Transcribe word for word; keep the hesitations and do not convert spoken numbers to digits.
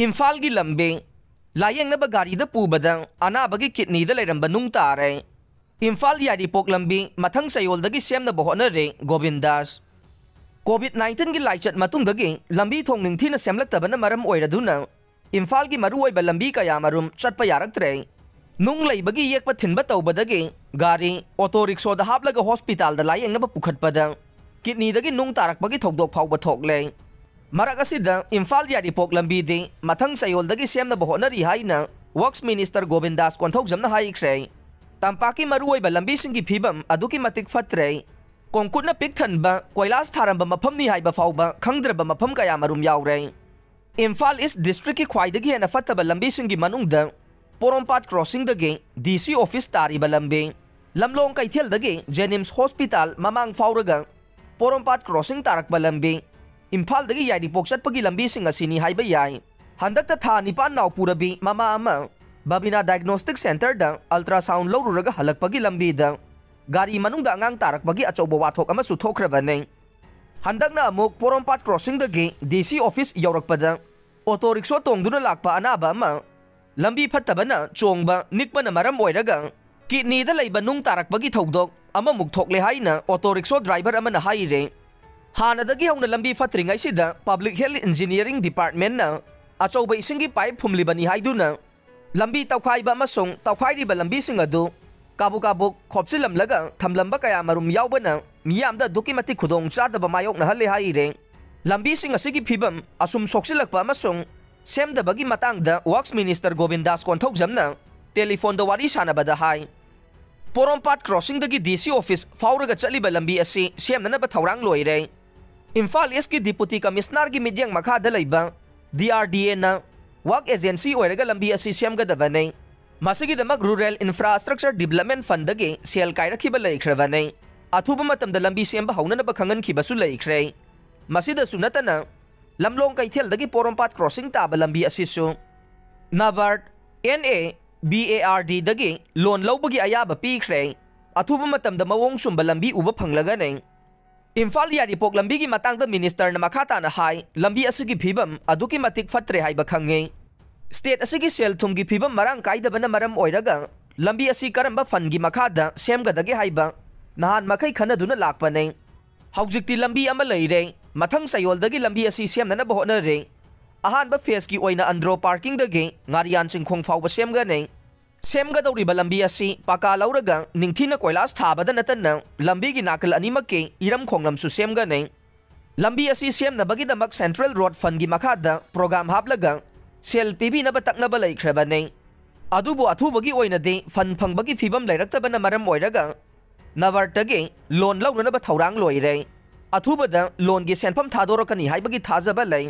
ꯏꯝꯐꯥꯜꯒꯤ ꯂꯝꯕꯤ꯫ ꯂꯥꯌꯦꯡꯅꯕ ꯒꯥꯔꯤꯗ ꯄꯨꯕꯗ ꯑꯅꯥꯕꯒꯤ ꯀꯤꯠꯅꯤꯗ ꯂꯩꯔꯝꯕ ꯅꯨꯡ ꯇꯥꯔꯦ꯫ ꯏꯝꯐꯥꯜ ꯌꯥꯏꯔꯤꯄꯣꯛ ꯂꯝꯕꯤ ꯃꯊꯪ ꯆꯌꯣꯜꯗꯒꯤ ꯁꯦꯝꯅꯕ ꯍꯣꯠꯅꯔꯦ ꯒꯣꯕꯤꯟꯗꯥꯁ꯫ ꯀꯣꯚꯤꯗ ꯅꯥꯏꯟꯇꯤꯟꯒꯤ ꯂꯥꯏꯆꯠ ꯃꯇꯨꯡꯗꯒꯤ ꯂꯝꯕꯤ ꯊꯣꯡ ꯅꯤꯡꯊꯤꯅ ꯁꯦꯝꯂꯛꯇꯕꯅ ꯃꯔꯝ ꯑꯣꯏꯔꯗꯨꯅ ꯏꯝꯐꯥꯜꯒꯤ ꯃꯔꯨꯑꯣꯏꯕ ꯂꯝꯕꯤ ꯀꯌꯥꯃꯔꯨꯝ ꯆꯠꯄ ꯌꯥꯔꯛꯇ꯭ꯔꯦ꯫ ꯅꯨꯡ ꯂꯩꯕꯒꯤ ꯌꯦꯛꯄ ꯊꯤꯟꯕ ꯇꯧꯕꯗꯒꯤ ꯒꯥꯔꯤ ꯑꯣꯇꯣ ꯔꯤꯛꯁꯣꯗ ꯍꯥꯞꯂꯒ ꯍꯣꯁꯄꯤꯇꯥꯜꯗ ꯂꯥꯌꯦꯡꯅꯕ ꯄꯨꯈꯠꯄꯗ ꯀꯤꯠꯅꯤꯗꯒꯤ ꯅꯨꯡ ꯇꯥꯔꯛꯄꯒꯤ ꯊꯧꯗꯣꯛ ꯐꯥꯎꯕ ꯊꯣꯛꯂꯦ꯫ ꯃꯔꯛ ꯑꯁꯤꯗ ꯏꯝꯐꯥꯜ ꯌꯥꯏꯔꯤꯄꯣꯛ ꯂꯝꯕꯤꯗꯤ ꯃꯊꯪ ꯆꯌꯣꯜꯗꯒꯤ ꯁꯦꯝꯅꯕ ꯍꯣꯠꯅꯔꯤ ꯍꯥꯏꯅ ꯋꯔꯛꯁ ꯃꯤꯅꯤꯁꯇꯔ ꯒꯣꯕꯤꯟꯗꯥꯁ ꯀꯣꯟꯊꯧꯖꯝꯅ ꯍꯥꯏꯈ꯭ꯔꯦ꯫ ꯇꯝꯄꯥꯛꯀꯤ ꯃꯔꯨꯑꯣꯏꯕ ꯂꯝꯕꯤꯁꯤꯡꯒꯤ ꯐꯤꯕꯝ ꯑꯗꯨꯛꯀꯤ ꯃꯇꯤꯛ ꯐꯠꯇ꯭ꯔꯦ꯫ ꯀꯣꯡꯀꯨꯠꯅ ꯄꯤꯛ ꯊꯟꯕ ꯀꯣꯏꯂꯥꯁ ꯊꯥꯔꯝꯕ ꯃꯐꯝꯅꯤ ꯍꯥꯏꯕ ꯐꯥꯎꯕ ꯈꯪꯗ꯭ꯔꯕ ꯃꯐꯝ ꯀꯌꯥꯃꯔꯨꯝ ꯌꯥꯎꯔꯦ꯫ ꯏꯝꯐꯥꯜ ꯏꯁ ꯗꯤꯁꯇ꯭ꯔꯤꯛꯀꯤ ꯈ꯭ꯋꯥꯏꯗꯒꯤ ꯍꯦꯟꯅ ꯐꯠꯇꯕ ꯂꯝꯕꯤꯁꯤꯡꯒꯤ ꯃꯅꯨꯡꯗ ꯄꯣꯔꯣꯝꯄꯥꯠ ꯀ꯭ꯔꯣꯁꯤꯡꯗꯒꯤ ꯗꯤ ꯁꯤ ꯑꯣꯐꯤꯁ ꯇꯥꯔꯤꯕ ꯂꯝꯕꯤ, ꯂꯝꯂꯣꯡ ꯀꯩꯊꯦꯜꯗꯒꯤ ꯖꯦꯅꯤꯝꯁ ꯍꯣꯁꯄꯤꯇꯥꯜ ꯃꯃꯥꯡ ꯐꯥꯎꯔꯒ ꯄꯣꯔꯣꯝꯄꯥꯠ ꯀ꯭ꯔꯣꯁꯤꯡ ꯇꯥꯔꯛꯄ ꯂꯝꯕꯤ, ꯏꯝꯐꯥꯜꯗꯒꯤ ꯌꯥꯏꯔꯤꯄꯣꯛ ꯆꯠꯄꯒꯤ ꯂꯝꯕꯤꯁꯤꯡ ꯑꯁꯤꯅꯤ ꯍꯥꯏꯕ ꯌꯥꯏ꯫ ꯍꯟꯗꯛꯇ ꯊꯥ ꯅꯤꯄꯥꯟ ꯅꯥꯎꯄꯨꯔꯕꯤ ꯃꯃꯥ ꯑꯃ ꯕꯕꯤꯅꯥ ꯗꯥꯏꯒꯅꯣꯁꯇꯤꯛ ꯁꯦꯟꯇꯔꯗ ꯑꯜꯇ꯭ꯔꯥꯁꯥꯎꯟ ꯂꯧꯔꯨꯔꯒ ꯍꯜꯂꯛꯄꯒꯤ ꯂꯝꯕꯤꯗ ꯒꯥꯔꯤ ꯃꯅꯨꯡꯗ ꯑꯉꯥꯡ ꯇꯥꯔꯛꯄꯒꯤ ꯑꯆꯧꯕ ꯋꯥꯊꯣꯛ ꯑꯃꯁꯨ ꯊꯣꯛꯈ꯭ꯔꯕꯅꯤ꯫ ꯍꯟꯗꯛꯅ ꯑꯃꯨꯛ ꯄꯣꯔꯣꯝꯄꯥꯠ ꯀ꯭ꯔꯣꯁꯤꯡꯗꯒꯤ ꯗꯤ ꯁꯤ ꯑꯣꯐꯤꯁ ꯌꯧꯔꯛꯄꯗ ꯑꯣꯇꯣ ꯔꯤꯛꯁꯣ ꯇꯣꯡꯗꯨꯅ ꯂꯥꯛꯄ ꯑꯅꯥꯕ ꯑꯃ ꯂꯝꯕꯤ ꯐꯠꯇꯕꯅ ꯆꯣꯡꯕ ꯅꯤꯛꯄꯅ ꯃꯔꯝ ꯑꯣꯏꯔꯒ ꯀꯤꯠꯅꯤꯗ ꯂꯩꯕ ꯅꯨꯡ ꯇꯥꯔꯛꯄꯒꯤ ꯊꯧꯗꯣꯛ ꯑꯃꯃꯨꯛ ꯊꯣꯛꯂꯦ ꯍꯥꯏꯅ ꯑꯣꯇꯣ ꯔꯤꯛꯁꯣ ꯗ꯭ꯔꯥꯏꯚꯔ ꯑꯃꯅ ꯍꯥꯏꯔꯦ꯫ ꯍꯥꯟꯅꯗꯒꯤ ꯍꯧꯅ ꯂꯝꯕꯤ ꯐꯠꯇ꯭ꯔꯤꯉꯩꯁꯤꯗ ꯄꯕ꯭ꯂꯤꯛ ꯍꯦꯜꯊ ꯏꯟꯖꯤꯅꯤꯌꯔꯤꯡ ꯗꯤꯄꯥꯔꯠꯃꯦꯟꯠꯅ ꯑꯆꯧꯕ ꯏꯁꯤꯡꯒꯤ ꯄꯥꯏꯞ ꯐꯨꯝꯂꯤꯕꯅꯤ ꯍꯥꯏꯗꯨꯅ ꯂꯝꯕꯤ ꯇꯧꯈꯥꯏꯕ ꯑꯃꯁꯨꯡ ꯇꯧꯈꯥꯏꯔꯤꯕ ꯂꯝꯕꯤꯁꯤꯡ ꯑꯗꯨ ꯀꯥꯕꯨꯛ ꯀꯥꯕꯨꯛ ꯈꯣꯞꯆꯤꯜꯂꯝꯂꯒ ꯊꯝꯂꯝꯕ ꯀꯌꯥꯃꯔꯨꯝ ꯌꯥꯎꯕꯅ ꯃꯤꯌꯥꯝꯗ ꯑꯗꯨꯛꯀꯤ ꯃꯇꯤꯛ ꯈꯨꯗꯣꯡ ꯆꯥꯗꯕ ꯃꯥꯌꯣꯛꯅꯍꯜꯂꯦ ꯍꯥꯏꯔꯦ꯫ ꯂꯝꯕꯤꯁꯤꯡ ꯑꯁꯤꯒꯤ ꯐꯤꯕꯝ ꯑꯁꯨꯝ ꯁꯣꯛꯆꯤꯜꯂꯛꯄ ꯑꯃꯁꯨꯡ ꯁꯦꯝꯗꯕꯒꯤ ꯃꯇꯥꯡꯗ ꯋꯔꯛꯁ ꯃꯤꯅꯤꯁꯇꯔ ꯒꯣꯕꯤꯟꯗꯥꯁ ꯀꯣꯟꯊꯧꯖꯝꯅ ꯇꯦꯂꯤꯐꯣꯟꯗ ꯋꯥꯔꯤ ꯁꯥꯟꯅꯕꯗ ꯍꯥꯏ, ꯄꯣꯔꯣꯝꯄꯥꯠ ꯀ꯭ꯔꯣꯁꯤꯡꯗꯒꯤ ꯗꯤ ꯁꯤ ꯑꯣꯐꯤꯁ ꯐꯥꯎꯔꯒ ꯆꯠꯂꯤꯕ ꯂꯝꯕꯤ ꯑꯁꯤ ꯁꯦꯝꯅꯅꯕ ꯊꯧꯔꯥꯡ ꯂꯣꯏꯔꯦ꯫ ꯏꯝꯐꯥꯜ ꯏꯁꯀꯤ ꯗꯤꯄꯨꯇꯤ ꯀꯃꯤꯁꯅꯔꯒꯤ ꯃꯤꯠꯌꯦꯡ ꯃꯈꯥꯗ ꯂꯩꯕ ꯗꯤ ꯑꯥꯔ ꯗꯤ ꯑꯦꯅ ꯋꯔꯛ ꯑꯦꯖꯦꯟꯁꯤ ꯑꯣꯏꯔꯒ ꯂꯝꯕꯤ ꯑꯁꯤ ꯁꯦꯝꯒꯗꯕꯅꯤ꯫ ꯃꯁꯤꯒꯤꯗꯃꯛ ꯔꯨꯔꯦꯜ ꯏꯟꯐ꯭ꯔꯥꯁ꯭ꯇ꯭ꯔꯛꯆꯔ ꯗꯤꯕꯂꯞꯃꯦꯟ ꯐꯟꯗꯒꯤ ꯁꯦꯜ ꯀꯥꯏꯔꯛꯈꯤꯕ ꯂꯩꯈ꯭ꯔꯕꯅꯤ꯫ ꯑꯊꯨꯕ ꯃꯇꯝꯗ ꯂꯝꯕꯤ ꯁꯦꯝꯕ ꯍꯧꯅꯅꯕ ꯈꯪꯍꯟꯈꯤꯕꯁꯨ ꯂꯩꯈ꯭ꯔꯦ꯫ ꯃꯁꯤꯗꯁꯨ ꯅꯠꯇꯅ ꯂꯝꯂꯣꯡ ꯀꯩꯊꯦꯜꯗꯒꯤ ꯄꯣꯔꯣꯝꯄꯥꯠ ꯀ꯭ꯔꯣꯁꯤꯡ ꯇꯥꯕ ꯂꯝꯕꯤ ꯑꯁꯤꯁꯨ ꯅꯕꯥꯔꯗ, N A B A R ꯗꯤꯗꯒꯤ ꯂꯣꯟ ꯂꯧꯕꯒꯤ ꯑꯌꯥꯕ ꯄꯤꯈ꯭ꯔꯦ꯫ ꯑꯊꯨꯕ ꯃꯇꯝꯗ ꯃꯑꯣꯡ ꯆꯨꯝꯕ ꯂꯝꯕꯤ ꯎꯕ ꯐꯪꯂꯒꯅꯤ꯫ ꯏꯝꯐꯥꯜ ꯌꯥꯏꯔꯤꯄꯣꯛ ꯂꯝꯕꯤꯒꯤ ꯃꯇꯥꯡꯗ ꯃꯤꯅꯤꯁꯇꯔꯅ ꯃꯈꯥ ꯇꯥꯅ ꯍꯥꯏ, ꯂꯝꯕꯤ ꯑꯁꯤꯒꯤ ꯐꯤꯕꯝ ꯑꯗꯨꯛꯀꯤ ꯃꯇꯤꯛ ꯐꯠꯇ꯭ꯔꯦ ꯍꯥꯏꯕ ꯈꯪꯉꯤ꯫ ꯁ꯭ꯇꯦꯠ ꯑꯁꯤꯒꯤ ꯁꯦꯜ ꯊꯨꯝꯒꯤ ꯐꯤꯕꯝ ꯃꯔꯥꯡ ꯀꯥꯏꯗꯕꯅ ꯃꯔꯝ ꯑꯣꯏꯔꯒ ꯂꯝꯕꯤ ꯑꯁꯤ ꯀꯔꯝꯕ ꯐꯟꯒꯤ ꯃꯈꯥꯗ ꯁꯦꯝꯒꯗꯒꯦ ꯍꯥꯏꯕ ꯅꯍꯥꯟ ꯃꯈꯩ ꯈꯟꯅꯗꯨꯅ ꯂꯥꯛꯄꯅꯤ꯫ ꯍꯧꯖꯤꯛꯇꯤ ꯂꯝꯕꯤ ꯑꯃ ꯂꯩꯔꯦ꯫ ꯃꯊꯪ ꯆꯌꯣꯜꯗꯒꯤ ꯂꯝꯕꯤ ꯑꯁꯤ ꯁꯦꯝꯅꯅꯕ ꯍꯣꯠꯅꯔꯦ꯫ ꯑꯍꯥꯟꯕ ꯐꯦꯁꯀꯤ ꯑꯣꯏꯅ ꯑꯟꯗ꯭ꯔꯣ ꯄꯥꯔꯀꯤꯡꯗꯒꯤ ꯉꯥꯔꯤꯌꯥꯟ ꯆꯤꯡꯈꯣꯡ ꯐꯥꯎꯕ ꯁꯦꯝꯒꯅꯤ꯫ ꯁꯦꯝꯒꯗꯧꯔꯤꯕ ꯂꯝꯕꯤ ꯑꯁꯤ ꯄꯥꯀꯥ ꯂꯧꯔꯒ ꯅꯤꯡꯊꯤꯅ ꯀꯣꯏꯂꯥꯁ ꯊꯥꯕꯗ ꯅꯠꯇꯅ ꯂꯝꯕꯤꯒꯤ ꯅꯥꯀꯜ ꯑꯅꯤꯃꯛꯀꯤ ꯏꯔꯝ ꯈꯣꯡꯂꯝꯁꯨ ꯁꯦꯝꯒꯅꯤ꯫ ꯂꯝꯕꯤ ꯑꯁꯤ ꯁꯦꯝꯅꯕꯒꯤꯗꯃꯛ ꯁꯦꯟꯇ꯭ꯔꯦꯜ ꯔꯣꯗ ꯐꯟꯒꯤ ꯃꯈꯥꯗ ꯄ꯭ꯔꯣꯒ꯭ꯔꯥꯝ ꯍꯥꯞꯂꯒ ꯁꯦꯜ ꯄꯤꯕꯤꯅꯕ ꯇꯛꯅꯕ ꯂꯩꯈ꯭ꯔꯕꯅꯤ꯫ ꯑꯗꯨꯕꯨ ꯑꯊꯨꯕꯒꯤ ꯑꯣꯏꯅꯗꯤ ꯐꯟ ꯐꯪꯕꯒꯤ ꯐꯤꯕꯝ ꯂꯩꯔꯛꯇꯕꯅ ꯃꯔꯝ ꯑꯣꯏꯔꯒ ꯅꯕꯥꯔꯗꯇꯒꯤ ꯂꯣꯟ ꯂꯧꯅꯅꯕ ꯊꯧꯔꯥꯡ ꯂꯣꯏꯔꯦ꯫ ꯑꯊꯨꯕꯗ ꯂꯣꯟꯒꯤ ꯁꯦꯟꯐꯝ ꯊꯥꯗꯣꯔꯛꯀꯅꯤ ꯍꯥꯏꯕꯒꯤ ꯊꯥꯖꯕ ꯂꯩ꯫